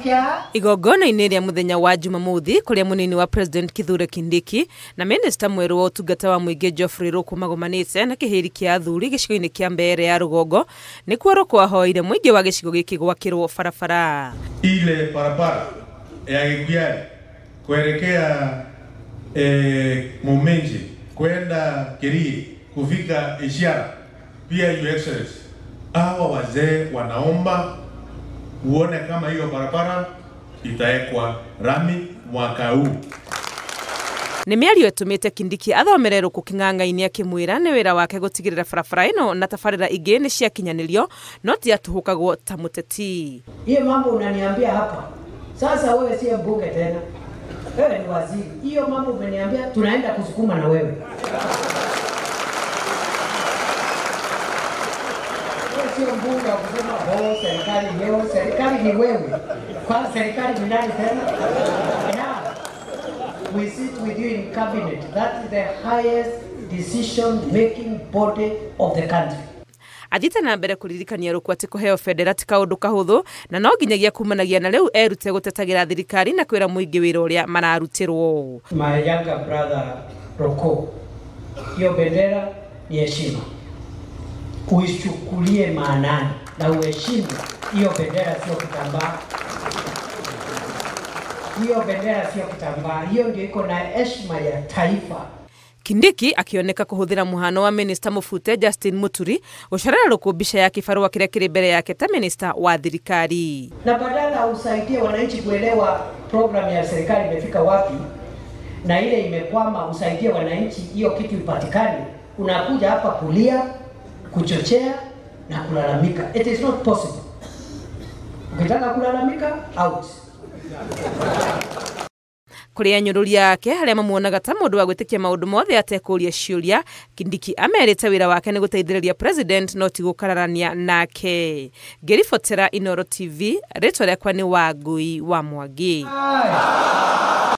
Igongona-inĩ rĩa mũthenya wa Jumamothi kũrĩa mũnini wa President Kithure Kindiki na minista mwerũ wa ũtungata wa mũingĩ Geoffrey Ruku magomanĩte na kĩhĩri kĩa athuri gĩcigo-inĩ kĩa Mbeere ya rũgongo nĩkuo Ruku ahoire mũingĩ wa gĩcigo gĩkĩ gwakĩrwo barabara. Ile barabara ya Gĩkuiari kuelekea Muminji kwenda Kirii kufika Ishiara, pia Your Excellency, hawa wazee wanaomba uone kama hiyo barabara itawekwa rami mwaka huu. Nĩ mĩario ĩtũmĩte Kindiki athomere Ruku kĩng'ang'a-inĩ akĩmwĩra nĩ wĩra wake gũtigĩrĩra barabara ĩno na tabarĩra ingĩ nĩ ciakinyanĩrio no ti atũhũkagwo ta mũteti. Hiyo mambo unaniambia hapa sasa, wewe si mbunge tena, wewe ni waziri. Hiyo mambo umeniambia, tunaenda kusukuma na wewe. Sio mbunge wa kusema oh, serikali leo, serikali ni wewe. Kwa serikali ni nani tena? Now, we sit with you in cabinet. That is the highest decision making body of the country. Athiĩte na mbere kũririkania Ruku atĩ kũheo bendera ti kaũndũ kahũthũ na no nginyagia kumanagia na rĩu erute gũtetagĩra thirikari na kwĩra mũingĩ wĩra ũrĩa mararutĩrwo. My younger brother Ruku, hiyo bendera ni heshima, uichukulie maanani na uheshimu hiyo bendera. Sio kitambaa, hiyo bendera sio kitambaa, hiyo ndio iko na heshima ya taifa. Kindiki akioneka kuhuthira muhano wa minista mufute Justin Muturi gucorera Ruku mbica ya kibarua kiria kiri mbere yake ta minista wa thirikari. Na badala usaidie wananchi kuelewa program ya serikali imefika wapi na ile imekwama, usaidie wananchi hiyo kitu ipatikane, unakuja hapa kulia, kuchochea na kulalamika. It is not possible. Ukitaka kulalamika, out. Kũrĩ anyũrũria ake arĩa mamuonaga ta mũndũ wa gwĩtĩkia maũndũ mothe atekũũria ciũria, Kindiki amerĩte wĩra wake nĩ gũteithĩrĩria president no ti gũkararania nake. Ngĩribotera Inooro TV, rĩtwa rĩakwa nĩ Wangui wa Mwangi.